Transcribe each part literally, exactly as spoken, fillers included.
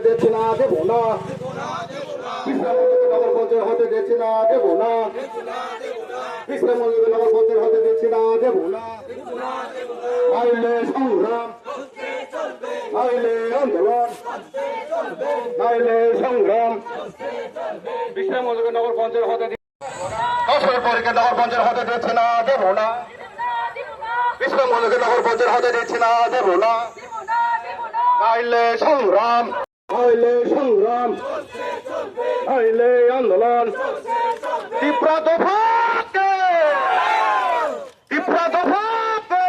দিচ্ছি না, দেব না। বিশ্রামবাসীকে নগর পঞ্চায়েত হতে দিচ্ছি না, দেব না। বিশ্রামবাসীকে নগর পঞ্চায়েত হতে দিচ্ছি না, দেব না। নাইলে সংগ্রাম, নাইলে আন্দোলন, নাইলে সংগ্রাম। বিশ্রামবাসীকে নগর পঞ্চায়েত হতে দশ বছর পরে নগর পঞ্চায়েত হতে দিচ্ছি না, দেব না। বিশ্রামবাসীকে নগর পঞ্চায়েত হতে দিচ্ছি না, দেব না। নাইলে সংগ্রাম, নাইলে সংগ্রাম, নাইলে আন্দোলন। ত্রিপুরা দফাকে, ত্রিপুরা দফাকে,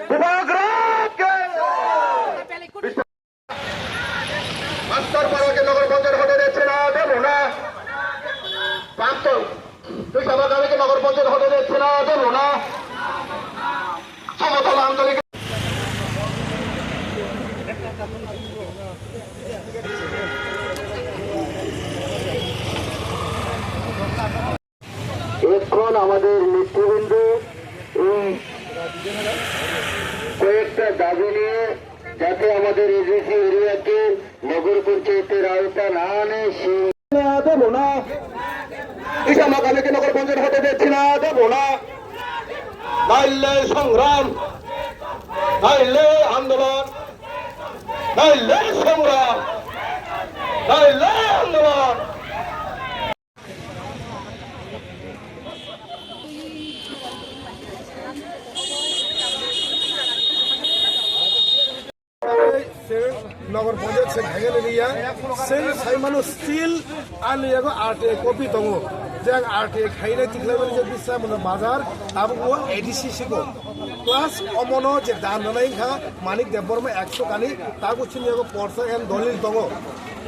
বুবাগ্রাকে। মাস্টারপাড়াকে নগর পঞ্চায়েত হতে দিচ্ছি না, দেব না। প্রাক্তন দুই সভা দাবিকে নগর পঞ্চায়েত হতে দিচ্ছি না, দেব না। সমতল আঞ্চলিক এখন আমাদের নেতৃবৃন্দ এই কয়েকটা দাবি নিয়ে, যাতে আমাদের এডিসি এরিয়াকে নগর পঞ্চায়েতের আওতা না আনে, সেই দেব না। ইসলাম আগামীকে নগর পঞ্চায়েত হতে দিচ্ছি না, দেব না। নাইলে সংগ্রাম, নাইলে আন্দোলন, নাইলে সংগ্রাম, নাইলে আন্দোলন। Nogor Panchayat se khaigani riya, se saimano still ani yago R T I copy tongo. Je ang R T I khainai tikhlaimani je Bisramganj bazar, abo o A D C sigo. Plus omono je dan rwnai wngkha Manik Debbarma ekso kani, tago chini yago porsa and dolil tongo.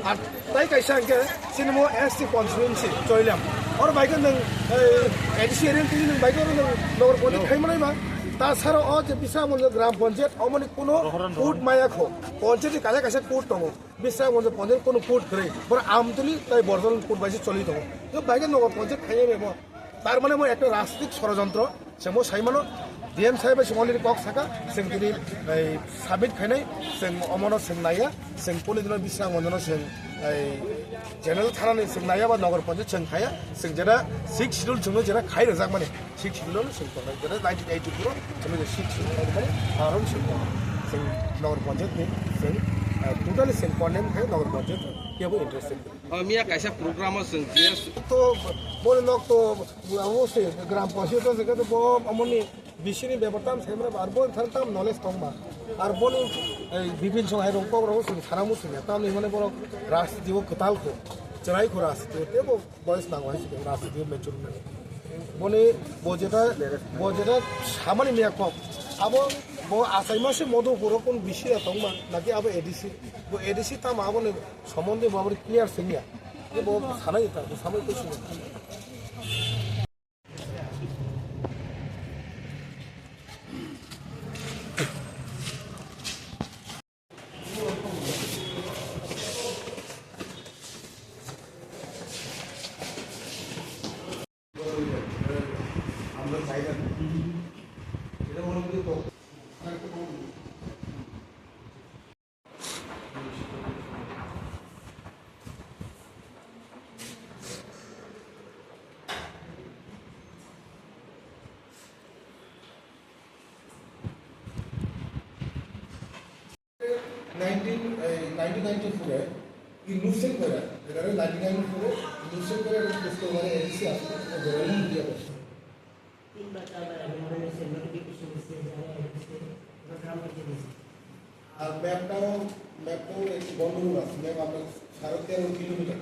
Ar Tai kaisa hwnkhe chini mo S T constituency Choilam. Oro bai khe nwng, eh, A D C area twi nwng bai khe oro nwng Nogor Panchayat khai manai ba. Ta sara o je Bisramganj Gram Panchayat omoni kuno code maya kho. Panchayat ni kaisa kaisa code tongo. Bisramganj Panchayat kuno code kwrwi. Boro Amtuli tai Borjolong code bai se choli tongo. Yo bai khe Nogor Panchayat khai nai bo. Tar mane mo ekta rajnitik sorojontro. Chwngbo sai mano, D M sahib bai chwng already kok saka, chwng tini, ei, submit khainai, chwng omono chwng naiya, chwng kuni dino Bisramganj no chwng, ei, general thanani chwng naiya ba Nogor Panchayat chwng khaiya, chwng jera sixth schedule chwngno jera khai rwjakmani, sixth schedule no chwng tongnai, jera nineteen eighty-four o chwngno je sixth schedule khai rwmani, aro chwng tongnai. Chwng Nogor Panchayat ni chwng, eh, totally chwng condemn khai Nogor Panchayat kebo interested. O miya kaisa program o chwng G S. To boni nok to abo se gram panchayat to se bo amoni bisini bepar tam se mane ar bo thang tam knowledge tong ba. Ar boni, eh, bibin song hai rong kok rong sing sana mu sing tam ni mane borok rajniti o kwtal kho. Chwrai kho rajniti o tebo boyes nango hai sing rajniti o mature mane. Boni bo jeta, bo jeta samani miya kok. Abo bo achai mase Madhupur o kun bisi ya tong ma naki abo A D C. Bo A D C tam abo ni Somondi bo aboni clear sengya. Ye bo sanai ta, bo samai ko sini. Nineteen, eh, nineteen ninety-four e, innocent kore, era nineteen ninety-four e, innocent kore, era pistol mare A D C aslo, o berani India ko. তিনবার চারবার আমি মনে হয়েছে নোটিফিকেশন দিচ্ছে, জানাই দিচ্ছে, ওরা গ্রাম থেকে দিচ্ছে। আর ম্যাপটাও, ম্যাপটাও একটু গন্ডগোল আছে, ম্যাপ আপনার সাড়ে তেরো কিলোমিটার।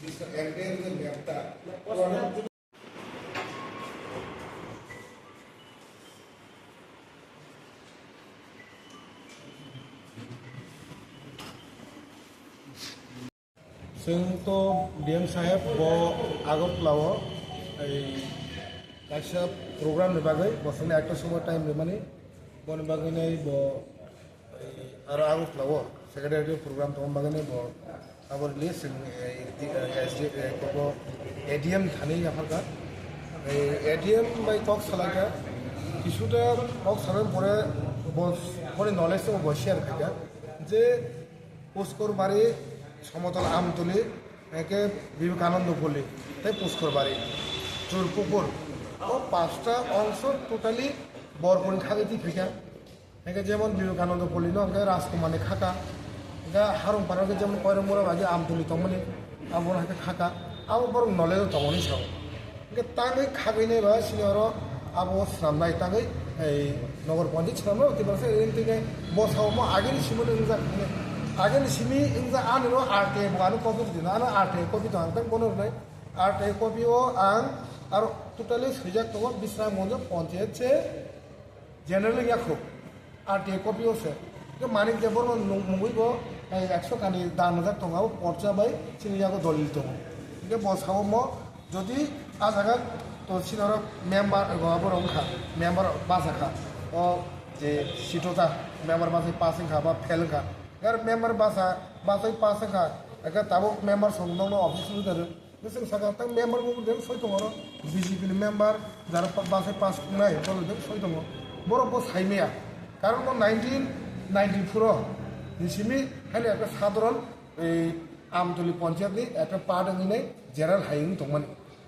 বিশটা এন্টায়ার যে ম্যাপটা, পুরানো Chwng to D M saheb bo Agartala o ei kaisa program ni bagwi bosongni ekta somoi time rimani, boni bagwi nai bo ei aro Agartala o secretary program tongma bagwi nai bo abo release chwng ei di-, eh, S D, eh, bo A D M thani yapharkha. Ei A D M bai talk salaikha, kisuta talk salai pore bo boni knowledge to bo share khaikha je Puskorbari, Somotol Amtuli, eke Vivekananda Puli, tei Puskorbari, Churpukur. O pasta ongso totally Borpuni khagwi twi phaikha. Hingke jemon Vivekananda Poli no hingke Rajkumar ni khaka. Hingke Harungpara hingke jemon Koirongmura bai Amtuli tongmani, abo hingke khaka. Abo borok knowledge tongmani sao. Hingke tangwi khagwi nai ba sini oro abo swnamnai tangwi ei Nogor Panchayat swnamnai tei baksa ring twi nai bo sao mo ageni simi no wngjak. Ageni simi wngjak ani ro R T I bo ano copy di na ano R T I copy tong ang tang bono rinai. R T I copy o ang aro totally swijak tongo Bisramganj Panchayat se General wngya kho, R T I copy o se. Hingke Manik Debbarma nung-, mungwi bo, eh, ekso kani dan rwjak tongo, abo porcha bai chini yago dolil tongo. Hingke bo sao mo, jodi a jaga to chini oro member, ego abo rok wngkha, member basa kha. O je sito ta, member basa pass wngkha ba fail wngkha. Gar member basa, basa pass wngkha, eka tabuk member song nokno office wngkha. Bwswk saka tang member bo bwdeng soi tongo oro, B J P ni member jara pa-, bachai pass wngnai borok bwdeng soi tongo. Borok bo sai maya, karon bo nineteen ninety-four o ni simi haino ekta sadharon ei Amtoli ponchayat ni ekta part wngwi nai general hai wng tongmani.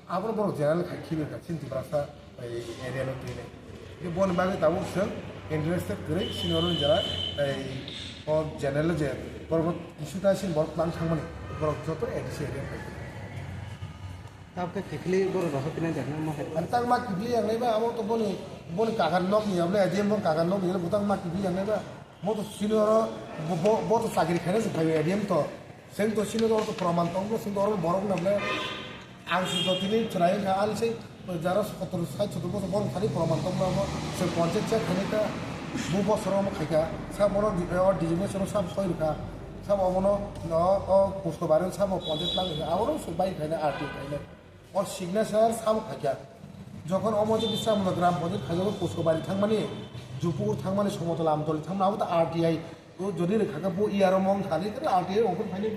Abono borok general khai khibi kha chini Tiprasa ei area no twi nai. Boni bagwi tabuk chwng interested kwrwi senior wng jara ei o general je borok kisuta sin borok twlang thangmani borok joto A D C area khai. Tabuk khe kiphilwi borok rohor pinai da hwnwi ma hai. Ang tang ma kiphilwi yang nai ba abo to boni boni kakan nok ni able A D M boni kakan nok ni butang ma kiphilwi yang nai ba. Bo to senior bo bo to chakri khaina se phai A D M to. Seng to senior to proman tong bo seng to borok na ble. Ang si jotini chwrai wngkha, ani se jara sotor sai sotor bosor borok thani proman tongma bo se ponchayat chair thani ta bu bosor omo khaika sa bono di-, o designation sa soi rwkha sa omono o, o Puskobari sa bo ponchayat lang rwkha abono se bai khaina R T I khaina o signature sa bo khaika jokhon omo je bisa mo gram ponchayat khaika bo Puskobari thangmani Jupukur thangmani Somotol Amtoli thangmani abo ta R T I o jodi rwkha khe bo E R O mong thani R T I open khaina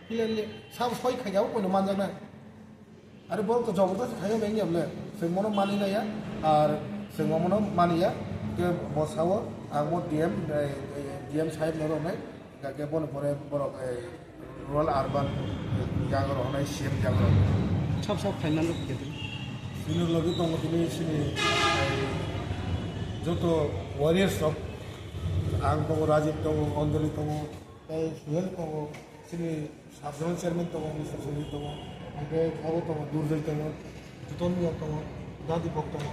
clearly sa bo soi khaika bo koino manjaknai. Are borok to jobor to khayo beng yable. Seng mono mani naya, ar seng mono mani ya. Ke bo sao, ang mo D M, eh, eh, D M sahib no rok nai. Ga ke bono pore borok, eh, rural urban, eh, jaga rok nai C M jaga rok. Sab sab khaina lok ke. Sini logi tongo tini sini, eh, joto warriors rok. Ang tongo, Rajib tongo, Anjali tongo, tei Suhel tongo, sini sub zonal chairman tongo, Mister Sunil tongo, hingke abo tongo, Durjai tongo, Jiton Miya tongo, Dadipok tongo.